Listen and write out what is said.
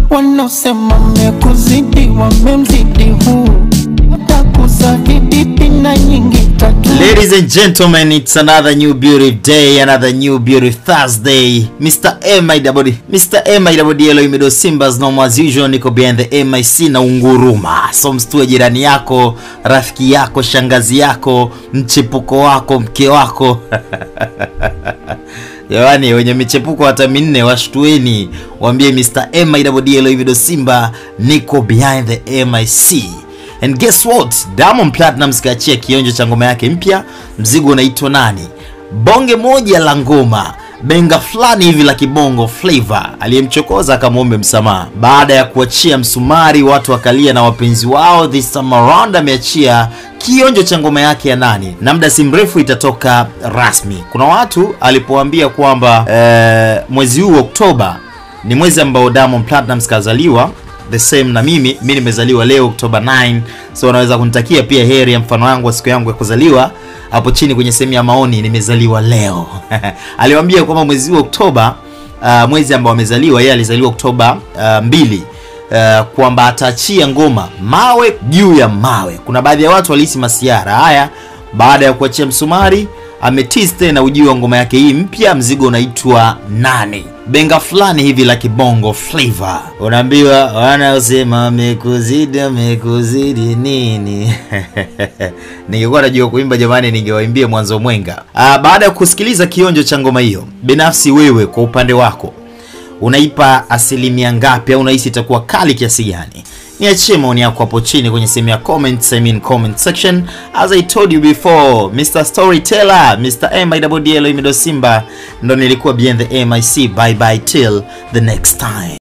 Wanaosema mekuzidi wamemzidi huu. Ladies and gentlemen, it's another new beauty day, another new beauty Thursday. Mr. M.I.D. Mr. M.I.D. Imido Simbas, no more as usual, niko behind the MIC na unguruma. So mstue jirani yako, rafiki yako, shangazi yako, mchepuko wako, mke wako. Yaani wenye michepuko hata minne washtueni, waambie Mr. M.I.D. Imido Simba niko behind the MIC. And guess what? Diamond Platnumz kaachia kionjo cha ngoma yake mpya, mzigo unaitwa Nani? Bonge moja la ngoma, benga fulani hivi la kibongo flavor. Aliyemchokoza akamuombe msamaha. Baada ya kuachia msumari watu wakalia na wapenzi wao, this time around ameachia kionjo cha ngoma yake ya Nani, na muda si mrefu itatoka rasmi. Kuna watu alipoambia kwamba mwezi huu Oktoba ni mwezi ambao Diamond Platnumz kazaliwa, the same na mimi nimezaliwa leo Oktoba 9, so unaweza kunitakia pia heri ya mfano wangu wa siku yangu ya kuzaliwa hapo chini kwenye sehemu ya maoni, nimezaliwa leo. Aliwaambia kwamba mwezi wa Oktoba, mwezi ambao amezaliwa yeye, alizaliwa Oktoba 2, kwamba ataachia ngoma mawe juu ya mawe. Kuna baadhi ya watu walihisi masiara haya baada ya kuachia msumari, ametiste tena ujio wa ngoma yake hii mpya, mzigo unaitwa Nani, benga fulani hivi la kibongo flavor. Unaambiwa wanaosema amekuzidi amekuzidi nini? Ningekuwa najua kuimba jamani, ningewaimbia mwanzo mwenga. Baada ya kusikiliza kionjo cha ngoma hiyo, binafsi wewe kwa upande wako unaipa asilimia ngapi au unahisi itakuwa kali kiasi gani? Niachie maoni yako hapo chini kwenye sehemu ya comments, I mean comment section. As I told you before, Mr. Storyteller, Mr. M.I.D.L. Imido Simba, ndo nilikuwa behind the MIC. Bye bye till the next time.